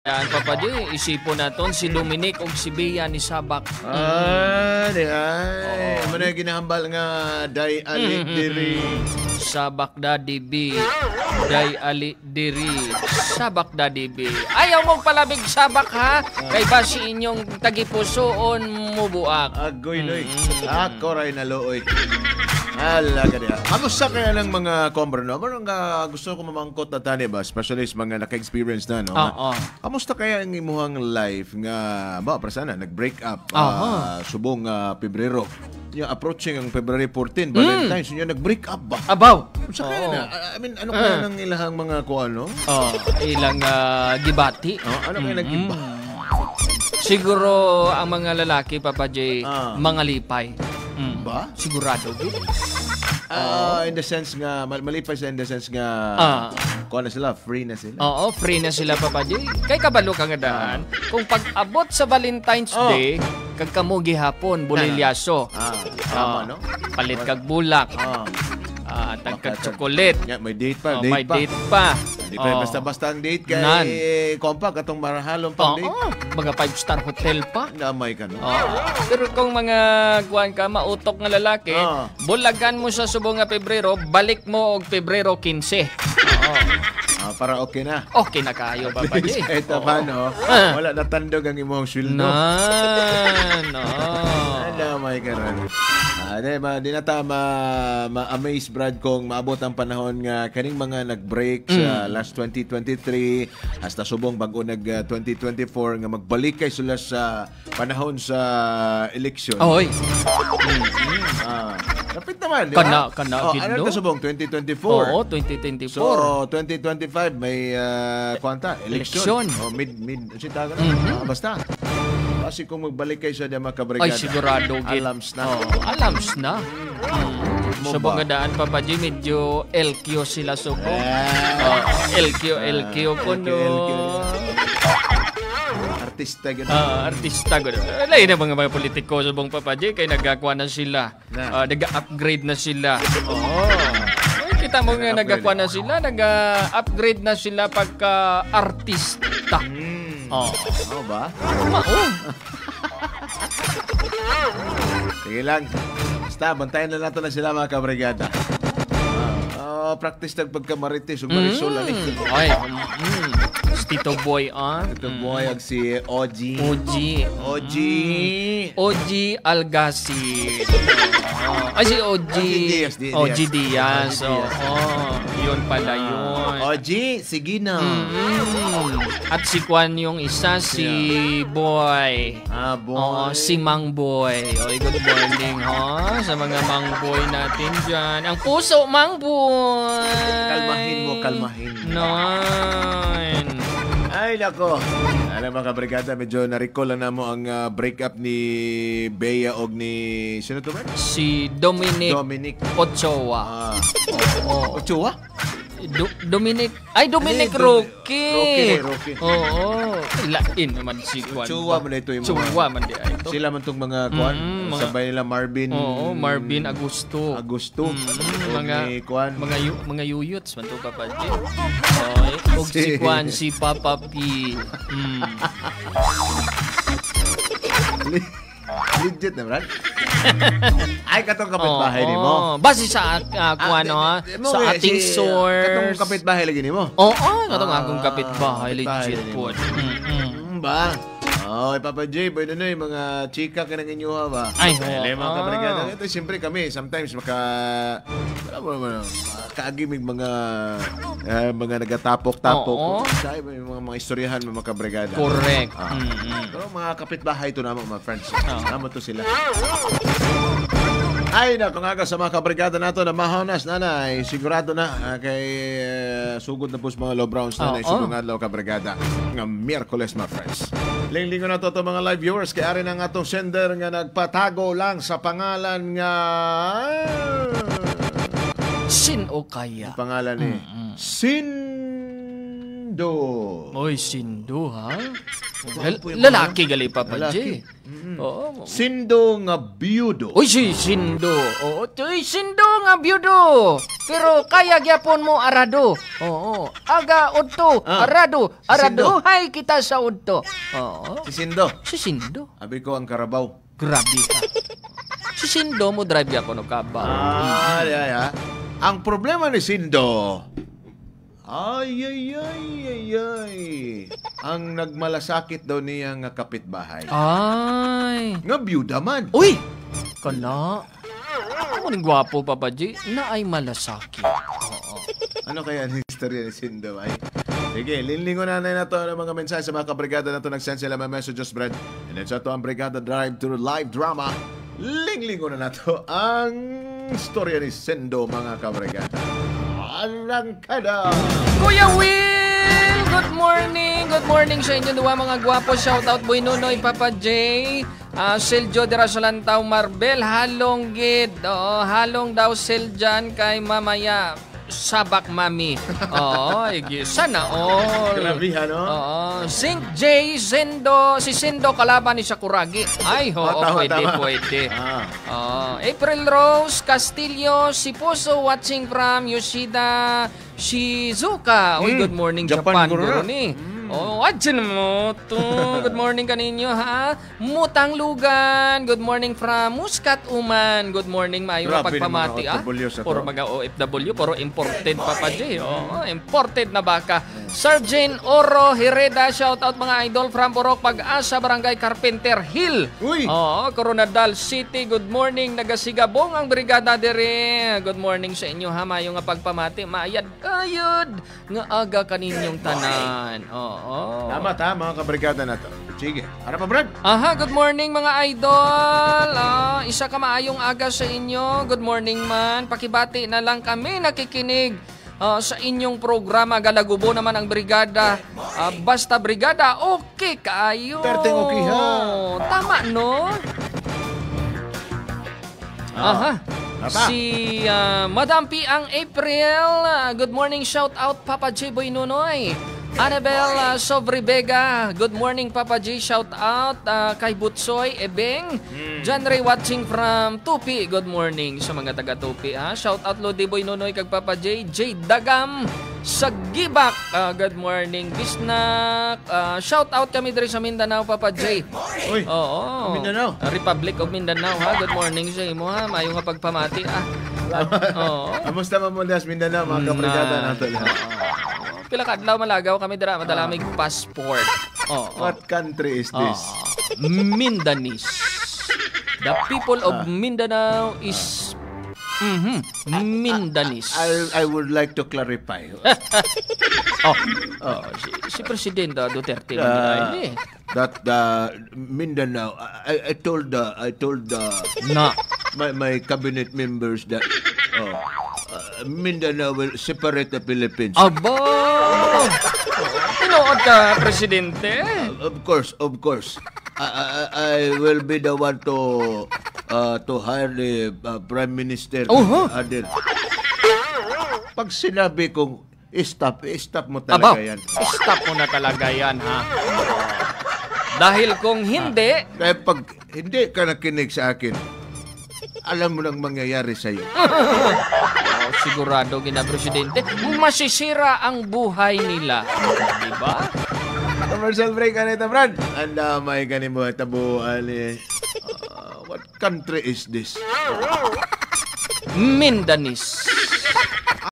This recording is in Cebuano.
Yan, Papa J, isipon naton si Dominic og si Bea ni Sabak. Ah, di ay. Mao na ginahambal nga day ali diri. Sabak Daddy B. Day ali diri. Sabak Daddy B. Ayaw mong palabig sabak ha. Kay basi inyong tagipusoon mubuak. Agoy noy. Ako ray naluoy. Hala ka diha. Kamusta kaya ng mga kombre, no? Parang gusto ko mamangkot na tani ba? Especially sa mga naka-experience na, no? Oo. Kamusta kaya ang imuhang life nga, ba, para sana, nag-break up subong Pebrero. Yung approaching ang February 14, Valentine's, yung nag-break up ba? Abaw. Sa kaya na? I mean, ano kaya ng ilahang mga kuano? Oh, ilang gibati. Oh, ano kaya nag-iba? Siguro ang mga lalaki, Papa J, mga lipay. Ba? Sigurado gid. Ah, in the sense nga, malipay sila in the sense nga, kuha na sila, free na sila. Oo, free na sila, Papa J. Kay kabalo ka nga daan, kung pag-abot sa Valentine's Day, kag kamo gihapon, bolilyaso. Ah, tama, no? Palit kag bulak. Tag kag tsokolet. Yeah, may date pa, Oh, date may pa. date pa. Di pa basta-basta ang date kay Nan. kompa katong marahalong pang date. Mga five-star hotel pa. Namay ka, no? Oo. Pero kung mga kuan ka, mautok nga lalaki, bulagan mo sa subong nga Pebrero, balik mo og Pebrero 15. Oo. Ah, para okay na. Okay na kayo, Papa J. Kahit pa, no? Wala natandog ang imong sweldo. Nan. Oo. Namay ka ron. Ah, di, ma, di na ta ma-amaze, Brad, kung maabot ang panahon nga kaning mga nag-break sa last 2023 hasta subong bago nag 2024 nga magbalik kay sila sa panahon sa election. Oy. Ah, kapit naman, di ba? Kana, Oh, gid, ano no? na subong 2024? Oo, 2024. So, 2025 may kwanta, election. Election. Oh, mid mid si tawag na? Ah, basta. Kasi kung magbalik kayo sa mga kabrigada. Ay, sigurado gid. Alams na. Oo, alams na. Mo Sa ba? mga daan, Papa G, medyo LQ sila suko. Eh, Oo, LQ, LQ ko no. LQ. Artista gano'n. Ah, artista ko. Lain na mga politiko sa buong Papa J, kay nagagawa na sila. Na. Ah, nag-upgrade na sila. Oo. Ay, kita mo nga Nag-upgrade. nagakuha na sila, nag-upgrade na sila pagka artista. Oh. Oo ba? Mao. Sige lang. Basta, bantayan na nato na sila mga kabrigada. Ah, practice tag pagka-marites ug Marisol ani. Ay, Si Tito Boy, ah. Ito boy ag si Oji. OG. Oji. OG Algazi. Oh. Ay, si OG. OG Diaz, Diaz. OG Diaz. OG Oo, Diaz. yun pala yun. Oji, sige na. At si Kwan yung isa, si Boy. Ah, boy. Oo, si Mang Boy. Oy, good morning, ho, sa mga Mang Boy natin dyan. Ang puso, Mang Boy! Kalmahin mo, kalmahin. Nine. Ay, nako. Alam mga kabrigada, medyo na-recall lang namo ang breakup ni Bea og ni sino to ba? Si Dominic Dominic. Ochoa. Ah, Oo. Ochoa? Dominic, ay Dominic Ano yun? Roque. Roque, Roque. Oo. Lain naman si Kwan. Ochoa man ito yung mga- Ochoa man di ay ito. Sila man tong mga kuan, sabay nila Marvin. Oo, Marvin Agusto. Agusto. Og ni kuan. Mga yuyots man to, Papa J. Oy, og si Kwan si Papa P. Legit na, Brad? Ay, katong kapitbahay ni mo. Base sa kuan no, Mo sa kaya ating source. Katong kapitbahay lagi nimo. Oo, katong akong Ah, kapitbahay kapitbahay legit lagi po. mo. Ba? Oh, Papa J, pwede na yung mga chika ka ng inyo ba? Ay, Ay, oo. mga kabrigada. Ito, siyempre kami, sometimes maka, wala mo naman, kaagimig mga, mga nagatapok-tapok. Sa mga, mga istoryahan, mga kabrigada. Correct. Ah. Pero mga kapitbahay ito naman, mga friends. Namo to sila. Ay, naku nga ka sa mga kabrigada nato na mahonas, nanay. Sigurado na kay sugod na po sa mga low browns, nanay. Sugod nga adlaw kabrigada nga Miyerkules, mga friends. Linglingo na to mga live viewers. Kay ari na nga itong sender nga nagpatago lang sa pangalan nga Sin o kaya? Pangalan ni Cindy. Sindo. Oy, Sindo ha? Gwapo yung Lalaki gali, Papa Lalaki. J. Oo. Sindo nga biyudo. Uy, si Sindo. Oo, uy, Sindo nga byudo. Pero kaya gyapon mo arado. Oo. Aga udto, arado. Si Sindo. Araduhay kita sa udto. Oo. Si Sindo. Si Sindo. Abi ko ang karabaw. Grabe ka. Si Sindo mo drive gyapon og kabaw. Ah, yeah, yeah. Ang problema ni Sindo, ay, ay, ay, ay, ay. Ang nagmalasakit daw niya nga kapitbahay. Ay. Nga byuda man. Uy! Kana. Ako ning gwapo, Papa J, na ay malasakit. Oo. Ano kaya ang istorya ni Sindo, ay? Sige, linlingon na na to ng mga mensahe sa mga kabrigada na to. Nag-send sila mga messages, Brad. And then sa to ang Brigada Drive to Live Drama. Linglingon na nato ang istorya ni Sindo, mga kabrigada. Arangkada! Kuya Will! Good morning! Good morning sa inyo duwa, mga gwapo. Shout out Boy Nunoy, Papa J. Seljo dira sa Lantaw Marbel. Halong gid. Oo, halong daw sel dyan kay mamaya. Sabak mami. Oo, igi. Sana all. Grabe, ano? Oo. Zinc J, Sendo. Si Sendo kalaban ni Sakuragi. Ay, oo, Oh, tama, pwede, tama. pwede. Ah. Oh, April Rose Castillo, si Puso watching from Yoshida Shizuoka. Uy, good morning, Japan, Japan. guro na. Guro ni. Oh, adyan mo to. Good morning kaninyo ha. Mutang Lugan. Good morning from Muscat, Oman. Good morning, maayo nga Grabe pagpamati naman ah. ang OFW sa to. Puro mga OFW, puro imported, Papa J. Oh, imported na baka. Sergeant Oro Hereda, shout out mga idol from Borok Pag-asa, Barangay Carpenter Hill. Uy! Oo, Coronadal City. Good morning. Nagasigabong ang brigada dire. Good morning sa inyo ha. Mayo nga pagpamati. Maayad kayod nga aga kaninyong tanan. Oo. Tama, tama, mga kabrigada na to. Sige. Ano pa, Brad? Aha, good morning mga idol. Isa ka maayong aga sa inyo. Good morning man. Pakibati na lang kami nakikinig sa inyong programa. Galagubo naman ang brigada. Basta brigada, okay kaayo. Perteng okay, ha? Tama, no? Aha. Tama. Si Madam P. ang April. Good morning, shout out Papa J. Boy Nunoy. Annabel Sobribega. Good morning, Papa J. Shout out kay Butsoy Ebeng. John Ray watching from Tupi. Good morning sa mga taga Tupi. Ha? Shout out Lodi Boy Nunoy kag Papa J. J. Dagam sa Gibak. Good morning, Bisnak. Shout out kami diri sa Mindanao, Papa J. Uy, Oo. Mindanao. Republic of Mindanao ha. Good morning sa imo ha. Maayong nga pagpamati ah. Oo. Kamusta man mo das Mindanao, mga kabrigada nato lahat? Pila ka adlaw malagaw kami dira, madala mig passport. Oo. What country is this? Mindanis. The people of Mindanao is Mindanis. I would like to clarify. Oh. Oh, si Presidente Duterte man eh. That Mindanao, I told the Na. my cabinet members that Mindanao will separate the Philippines. Aba! Tinuod ka, Presidente. Of course, of course. I will be the one to hire the prime minister. Oh, huh? Other. Pag sinabi kong stop, stop mo talaga Aba, yan. stop mo na talaga yan, ha? Dahil kung hindi, Kaya pag hindi ka nakinig sa akin, alam mo nang mangyayari sa'yo. Oh, sigurado gina Presidente, masisira ang buhay nila. Di ba? Commercial break, Anita Brad. Ang damay ka ni mo, tabo, ali. What country is this? Mindanis.